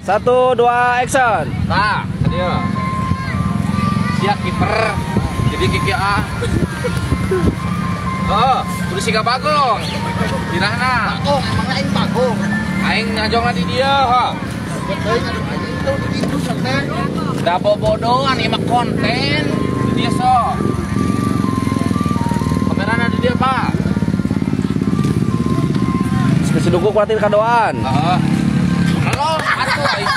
1, 2, action. Nah, dia. Siap kiper. Jadi kiki A. Oh, terus siga bagong. Dirahna. Bagong, emang aing bagong. Aing ngajong di dia, ha. Da bobodoan ieu mah konten. Di dia sok. Kamerana di dia, Pak. Seduku kuatir kadoan. Heeh. Halo, atuh aing.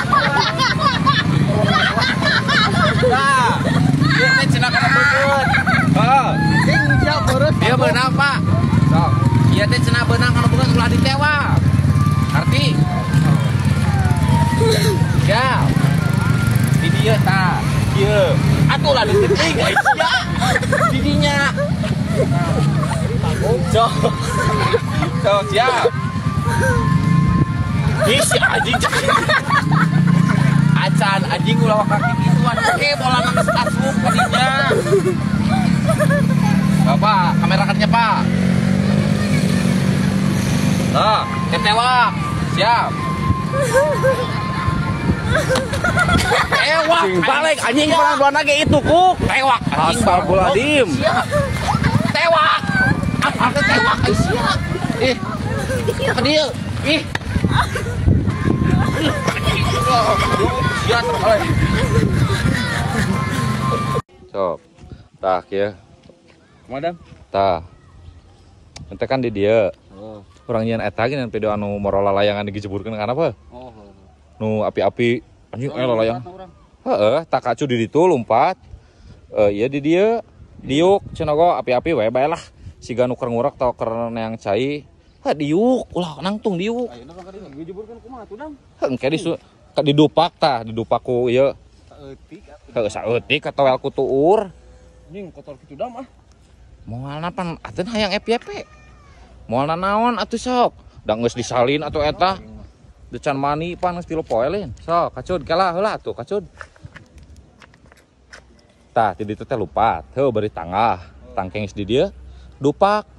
Nah, ieu teh cenah kana beungeut. Heeh. Dia beunang, Pak. Sok. Ieu teh cenah beunang kana beungeut ulah ditewak. Ngerti? Ya. Di dieu tah. Ieu. Atuh lah dititik sia. Di dinya. Sok. Sok siap. Ih, si anjing. Acan anjing ulah kaki gituan. Oke, bola nangis asup ka dinya. Bapak, kamera kannya, Pak. Nah, ketewak. Siap. Tewak, balik anjing perang dua nage itu kuk. Tewak. Astagfirullahaladzim. Tewak. Apa tewak sia. Ih. Ke dia. Ih. Sok. Tah kieu. Madam. Tah. Ente kan di dieu. Oh. Urang nyieun eta ge video anu morola layangan digejeburkeun kana apa? Oh. Nu api-api anjing layang. Heeh, tak kacu di ditu lompat. Ieu di dieu diuk cenah go api-api we bae lah. Siga nu keur ngurek tau keur neang cai. Heh diuk, ulah nangtung diuk. Ayeuna mah dijeburkeun kumaha atuh, Dam? Heuh, engke didupak tah, didupak ku ieu. Saeutik atuh. Heuh, saeutik atau ku tuur. Anjing kotor kitu Dam ah. Moalna pan atuh hayang FYP. Moalna naon atuh sok. Da geus disalin atuh eta. Decan mani pan geus 3 poe lain. Sok kacud kalah heula atuh kacud. Tah ti ditu teh lupat. Heuh bari tangah. Tangkeng geus di dieu. Dupak.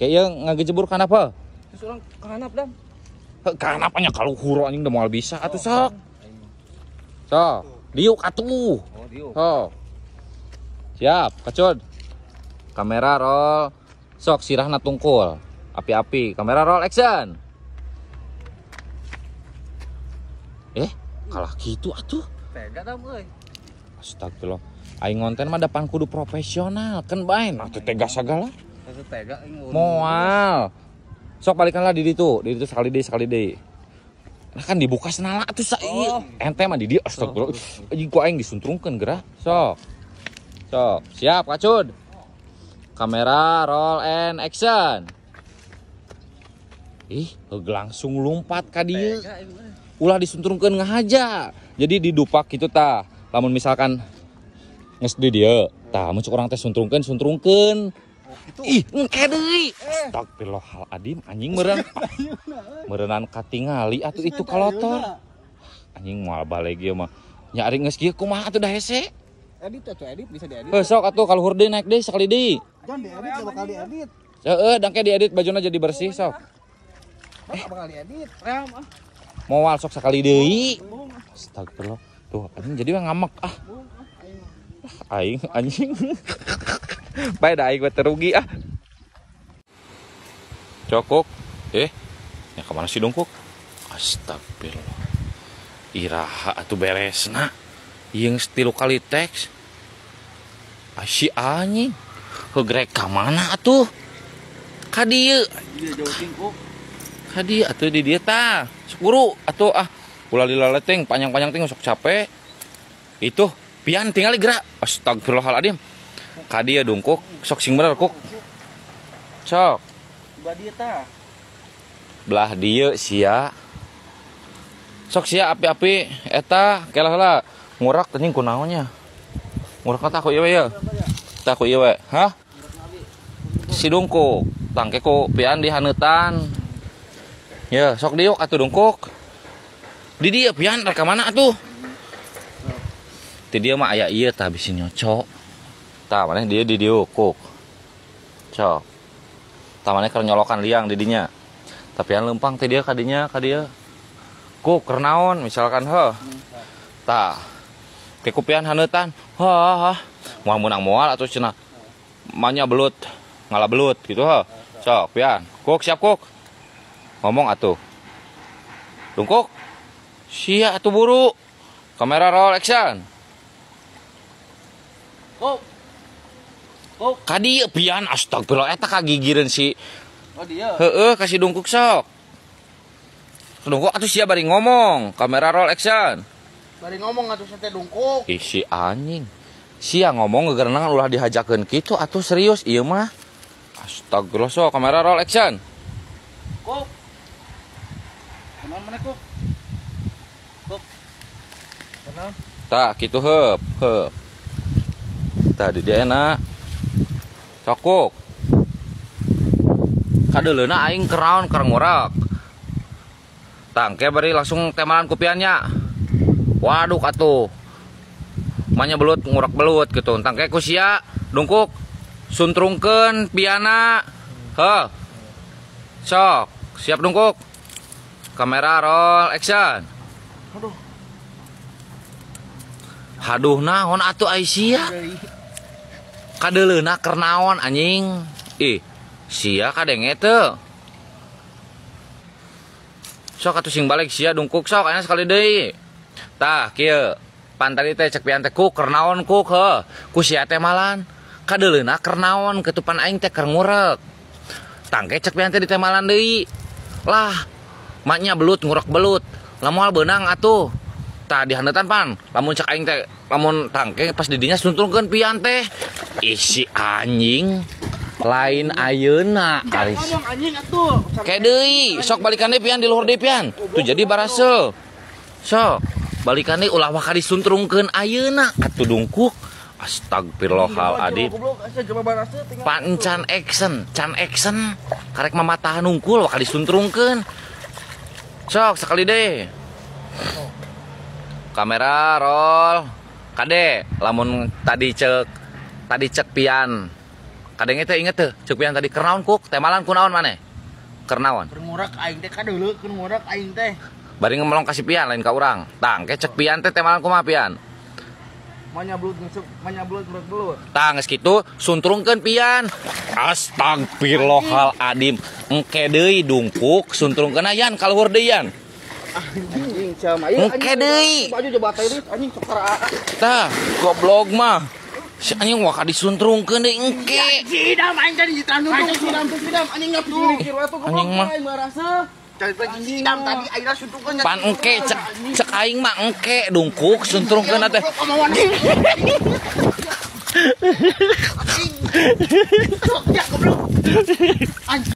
Kayak ieu ngagejebur kana apa? Terus urang ka handap, Dam. Heuh ka handap nya kaluhur anjing da moal bisa atuh sok. Sok, diuk atuh. Oh, diuk. Sok. Siap, kacud. Kamera roll. Sok sirahna tungkul. Api-api, kamera roll action. Kalah gitu atuh. Tega Dam euy. Astagfirullah. Aing ngonten mah depan kudu profesional, kan bae nah teu tega sagala. Tega aing. Moal. Sok balikanlah di ditu, di ditu sekali deui, Nah kan dibuka senala atuh sa ieu. Oh. Ente mah di dieu astagfirullah. Anjing ku aing disuntrungkeun geura. Sok. Sok, siap kacud. Kamera roll and action. Ih, langsung lompat ka dieu. Ulah disuntrungkeun ngahaja. Jadi didupak gitu tah. Lamun misalkan geus di dieu, tah mun cuk urang teh suntrungkeun. Oh, gitu. Ih, engke deui. Astagfirullahaladzim, anjing meureun. Meureunnan katingali atuh itu kalotor. Anjing moal baleg ieu mah. Nya ari geus kieu kumaha atuh da hese? Edit atuh, edit bisa diedit. Heuh sok atuh kaluhur deui naik deui sakali deui. Jangan diedit, gak bakal diedit. Heeh, dangke diedit bajuna jadi bersih sok. Gak bakal diedit. Rem ah. Moal sok sakali deui. Astagfirullah. Tuh anjing jadi we ngamek ah. Aing anjing. Bae da aing we terugi ah. Cokok. Ya kemana sih dongkok? Astagfirullah. Iraha atuh beresna. Ieu geus 3 kali teks. Asi anjing. Heugrek ka mana atuh? Ka dieu. Ka dieu atuh di dieu tah. Sepuru atuh ah. Ulah dilaleteng panjang-panjang teh sok capek. Itu pian tinggal gerak. Astagfirullahaladzim. Ka dieu dongkok sok sing bener kuk. Sok. Belah dieu tah. Belah dieu sia. Sok sia api-api eta kelah heula. Ngurak anjing kunaonnya. Ngurak tah ku ieu we ya. Tah ku ieu we. Hah? Si dongkok tangke ku pian dihaneutan. Ya, sok diuk atuh dongkok. Di dieu pian rek ka mana atuh? Ti dieu mah aya ieu tah bisi nyocok. Tah maneh dieu di dieu kuk. Sok. Tah maneh keur nyolokan liang di dinya. Tapi an leumpang ti dieu ka dinya ka dieu. Kuk kernaon misalkan heuh. Tah. Kekupian haneutan. Hah, moal meunang moal atuh cenah. Manya belut, ngala belut gitu heuh. Sok pian. Kuk siap kuk. Ngomong atuh. Dungkuk. Sia atuh buru. Kamera roll action. Kuk. Kuk. Ka dieu pian astagfirullah eta kagigireun si. Oh dia. Heeh, kasih dungkuk sok. Dungkuk atuh sia bari ngomong. Kamera roll action. Bari ngomong atuh teh dungkuk. Ih si anjing. Sia ngomong gegerenangan ulah dihajakeun kitu atuh serius ieu mah. Astagfirullah sok kamera roll action. Kuk. Kunaon maneh kuk? Kuk. Kunaon? Tah kitu heup, heup. Tah di dieu enak. Sok kuk. Kadeuleuna aing keraon keur ngurek. Tah engke bari langsung temalan kupiannya. Waduh atuh. Manya belut ngurek belut gitu. Tah engke ku sia dungkuk suntrungkeun piana. Heuh. Sok, siap dungkuk. Kamera roll action. Aduh. Haduh naon atuh ai sia. Kadeuleuna keur naon anjing. Ih, sia kadenge teu. Sok atuh sing balik sia dungkuk sok aya sekali deui. Tah kieu. Pan tadi teh cek pian teh kuk keur naon kuk heuh. Ku sia teh malan. Kadeuleuna keur naon ketupan aing teh keur ngurek. Tangke cek pian teh ditemalan deui. Lah, maknya belut ngurek belut. Lah moal beunang atuh. Tah dihaneutan pan. Lamun cek aing teh lamun tangke pas didinya suntrungkeun pian teh. Ih si anjing. Lain ayeuna ari. Ngomong anjing atuh. Ke deui, sok balikan deui pian di luhur deui pian. Tuh jadi baraseuh. Sok balikan deui ulah waka disuntrungkeun ayeuna atuh dungkuk. Astagfirullahaladzim. Pan can action, can action. Karek mamatahan hungkul waka disuntrungkeun. Sok sekali deh. Kamera roll. Kade, lamun tadi cek pian. Kadenge teh inget teh, cek pian tadi kernaon kuk, temalan kunaon maneh? Kernaon. Keur ngurek aing teh kadeuleu, keur ngurek aing teh. Bari ngemelong kasih pian lain ka urang. Tah, engke cek pian teh temalan kumaha pian? Manya belut ngusuk, manya belut ngurek belut. Tah geus kitu suntrungkeun pian. Astagfirullahaladzim. Engke deui dungkuk suntrungkeun yan ka luhur deui yan. Anjing sia mah. Engke deui. Baju coba teh anjing sok tara. Tah, goblok mah. Si anjing waka disuntrungkeun deui engke. Sidam aing teh ditandung. Sidam sidam anjing ngapikir we tuh goblok aing maraseuh. Sidam tadi aing suntrungkeun. Pan engke cek aing mah engke dungkuk suntrungkeun teh. Anjing. Goblok. Anjing.